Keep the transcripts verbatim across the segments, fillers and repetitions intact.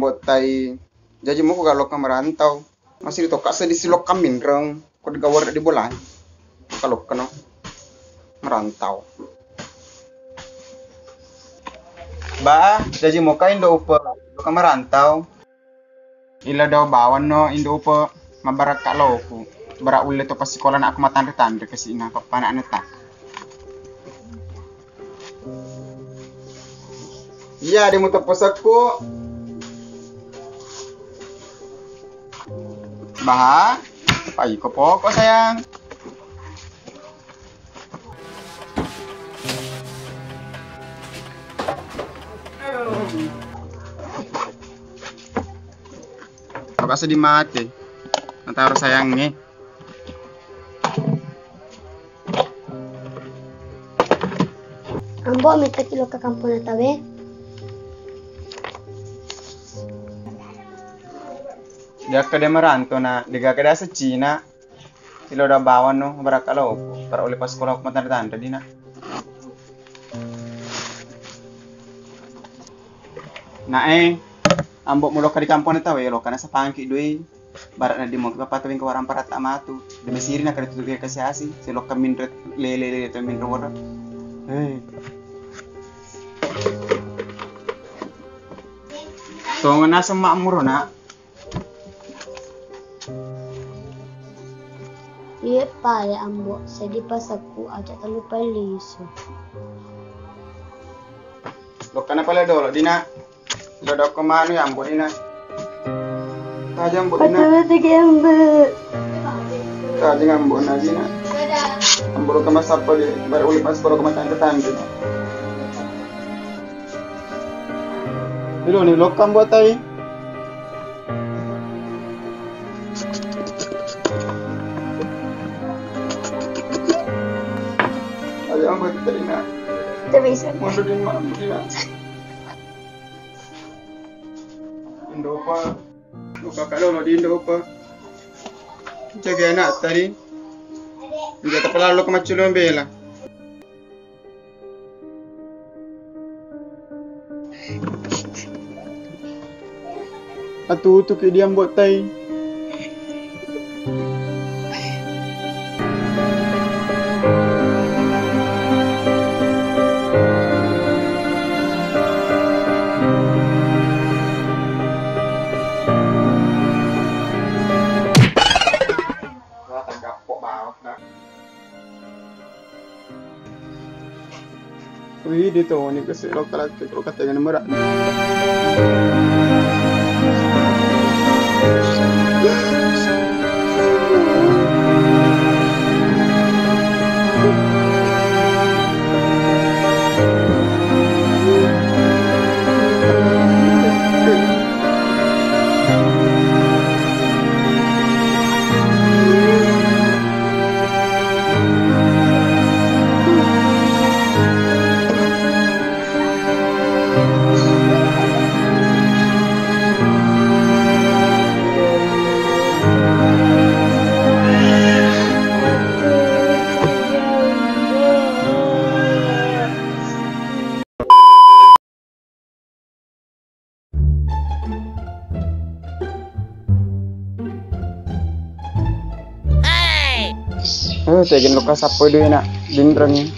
Bottai, jaji moko ga lokka merantau. Masih ditokka seddi silokka minreng. Ko digawar di bolai. Kalau kena merantau. Ba, jaji moka indo upa lokka merantau. Ila dau bawang no indo upa mabarakka loku. Bara ulle to pasikola na aku matanre-tanre kesina papana aneta. Iya, de' muteppesekku. Baha, pai ko poko sayang. Apa sedih mati? Nataro sayangnge. Ambo, mettaki lokka kamponna tauwe. Diakka de' merantau na, degaga dasa Cina. Ilo da bawang no, barakka loko. Para ulle pasikola ko matanre-tanre dina. Nae, ambo mulokka di kampong tauwe, lokka nasapangki dui. Bara na dimoki papa tawing ko warang paratta matu. De' mesiri na kada tutuki kasi-asi, silokka minre lele-lele to minre woro. Hei. Tongeng naseng mammuro na. Iye pale ambo, seddi pasekku aja tellu pellisu. Lokkana pale dolo dina. Dodokko manu ya ambo dina. Tajang ambo dina. Betul-betul ki ambo. Tajang ambo na dina. Ambo lokka masappa di, baru uli pas poro koma tante-tante. Bilo ni lokka ambo tai. Ayo, ambo terima. Tidak bisa. Mundur di mana, mundur di mana? Indopa. Buka kalau di Indopa. Jaga anak tadi. Jaga kepala lo kemacu lo bela. Atutuki diambo tai. Wah, tagappo bawang, nah. Wih, di toni kese lo kalake, lo katanya nomor. Eh, tegin lokka sappo dui na dinreng,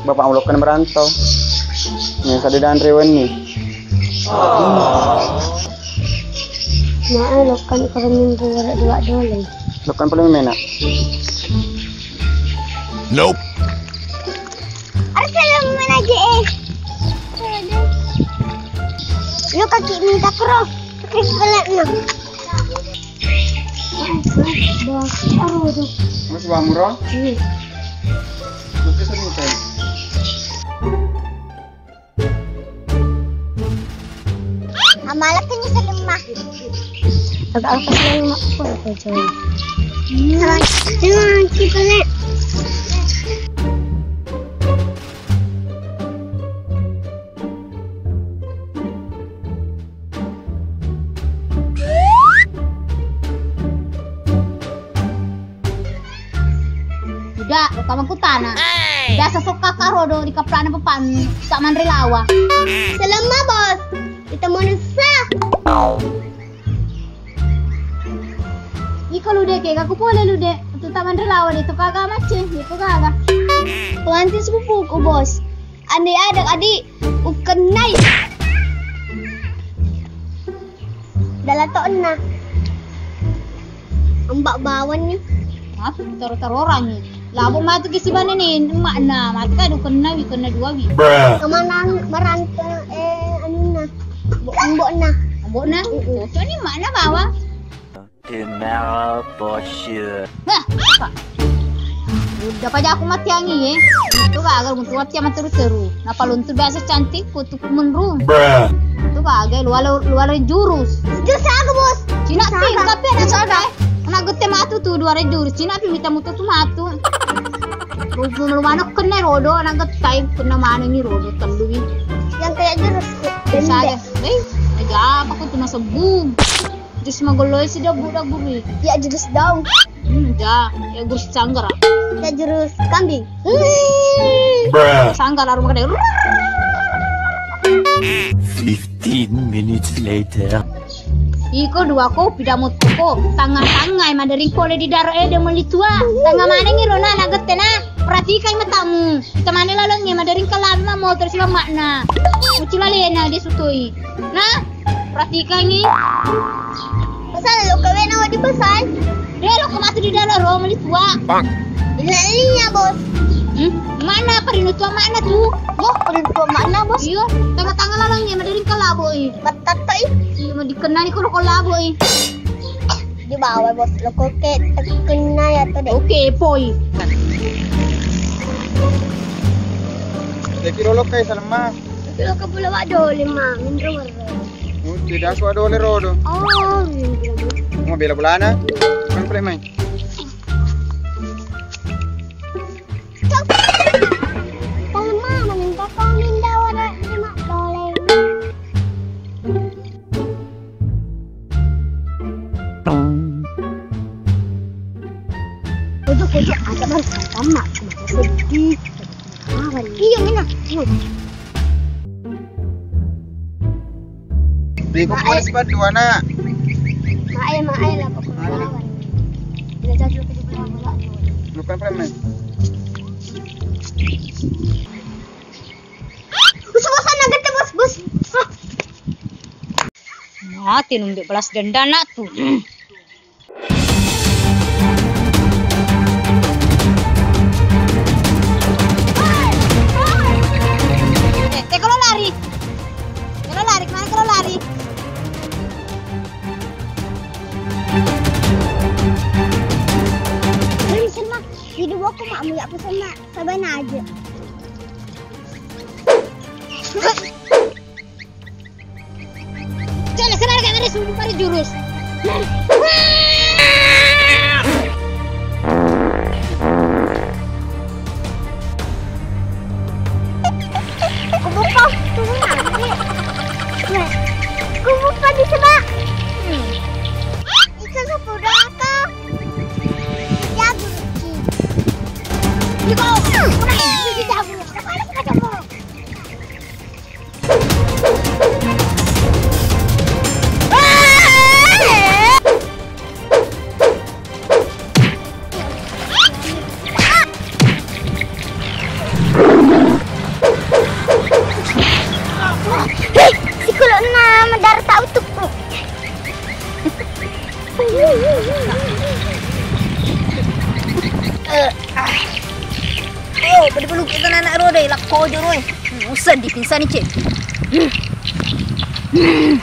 bapak lokka merantau. Yang sadde danre wenni. Nah, lokka karo minggu dua dole. Lokka paling mena. Nope. Harus lagi eh. Lo kaki minta kro. Kaki pelan no. Bos, aduh, aduh. Mas bamuro? Iya. Mas bisa minta. Amalak ni salimah. Agak apa sih yang mak aku apa coy? Nah, nah, kita lihat. Udah, kamu kutana. Biasa sokka karo do di kaprana papan tak manre lawa. Selama bos. Ita manessa. Iko lude ke, aku pole lude. Tuta manre lawan itu kagak macet, itu kagak. Pengantin sepupuku, Bos. Andai ada, Adik, ukennai. Dalam to'na. Ombak bawang ni. Hah? Taro-taro orang ni. Labo matu ke sibane ni, emakna. Matu kan ukenna wi, kenna dua wi. Kemana merantau, eh, anuna. Mbokna. Mbokna? Mm-mm. Cocok ni emakna bawang. Tomorrow for sure. Nah, apa? Udah paja aku mati angin ye. Itu gagal mutu mati sama teru-teru. Napa luntu biasa cantik kutu menru. Itu gagal luar luar jurus. Jurus apa, Bos? Cina pi, tapi ada salah. Anak gete matu tu dua jurus. Cina pi mita mutu tu matu. Belum mana kena rodo, anak getai kena mana ni rodo telu ni. Yang kayak jurus. Bisa aja. Eh, aja apa aku tu masa boom. Jurus magoloi si dabu dabu ri. Ya jurus daun. Hmm, ja, ya jurus canggar. Ya jurus kambing. Sanggar aru makanya. Fifteen minutes later. Iko dua ko pida motoko tanga-tanga madering kole di daro ede melitua. Tanga maneng irona na gette na. Perhatikan matamu. Temane laleng ya madering kalama motor si makna. Ucula lena dia sutoi. Nah, perhatikan ni. Pasal lo kawena wadi pasal. Dia lo kematu di dalam ro melitua. Bang. Ini ya, Bos. Hmm? Mana parinutua mana tu? Wah, parinutua mana, Bos? Iya, tengah-tengah lalangnya madering kalabo i. Matata i. Iya, mau dikenani kalau kalabo i. Di bawah, Bos. Lo koke tekena ya tuh deh. Oke, poi. Jadi lo lo kayak salma. Lo ke pulau Wadole, Ma. Minro warna. Oh, tidak aku ada oleh rodo. Oh, iya, iya. Mau bela belana? Kan play main. Kalau mama minta kau minta warna lima dollar. Ojo, ojo, ada bang, sama, sama sedih. Iya, mina. Bego. Mae. Polis berdua, nak. Mae, mae lah, pokoknya. Mae. Lawan. Bila jatuh ke bola, bola. Bukan preman. Bos, bos, sana gede, bos, bos. Hah. Mati nunggu balas dendam, nak, tuh. Eh, eh, kalau lari? Kalau lari, kemana kalau lari? Lari, Selma. Hidup aku mak, muyak aku sama, sabar aja. Cek, sana kayak ada sumpah jurus. Kubuka, turun lagi. Kubuka di sebelah. Itu sepeda apa? Ya, Guruji. Iko, udah, ini jago. Kemana sepeda mau? Hei, sikolokna madara tau tukku. Eh, ah. Oh, pada perlu kita anak roda, lakko aja, Roy. Hmm, usah dipingsan, Cek. Hmm. Hmm.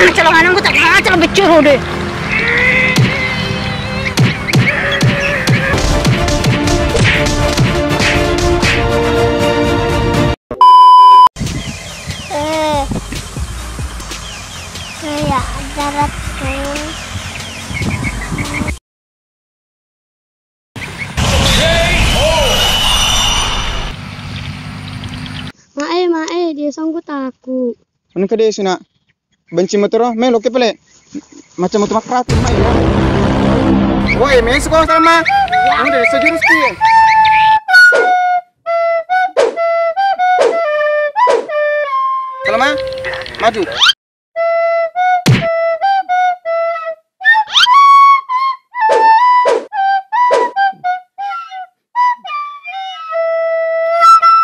Calon anakku tak, ah, calon becero deh. Eh. Kayak darat tuh. Sanggu taku. Anu kade sina. Benci motoro, melo ke pale. Macam motor makratu mai ya. Woi, mesu ko Salma. Anu dari sejurus ki. Salma, maju.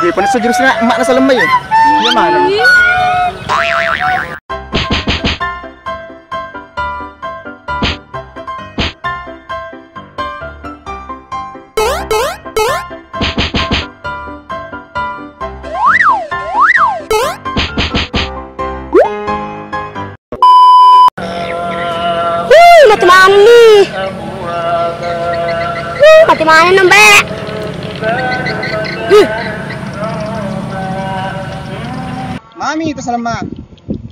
Iya, pada sejurusnya emak nasa lembah ya. Iya mana? Huh, mati mana nih? Huh, mati mana nih, Mbak? Huh. Mami itu Salma.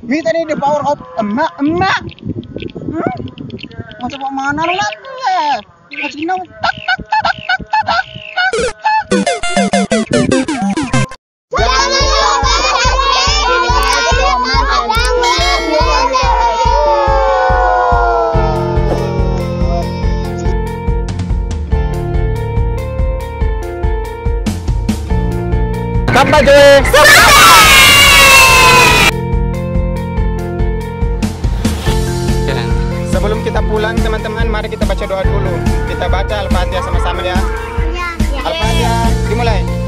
Mita nih the power of emak, emak. Hmm? Mau coba mana lu nak? Mau coba tak tak tak tak tak tak. Kappa Joe. Sebelum kita pulang, teman-teman, mari kita baca doa dulu. Kita baca Al-Fatihah sama-sama ya. Iya, iya. Al-Fatihah, dimulai.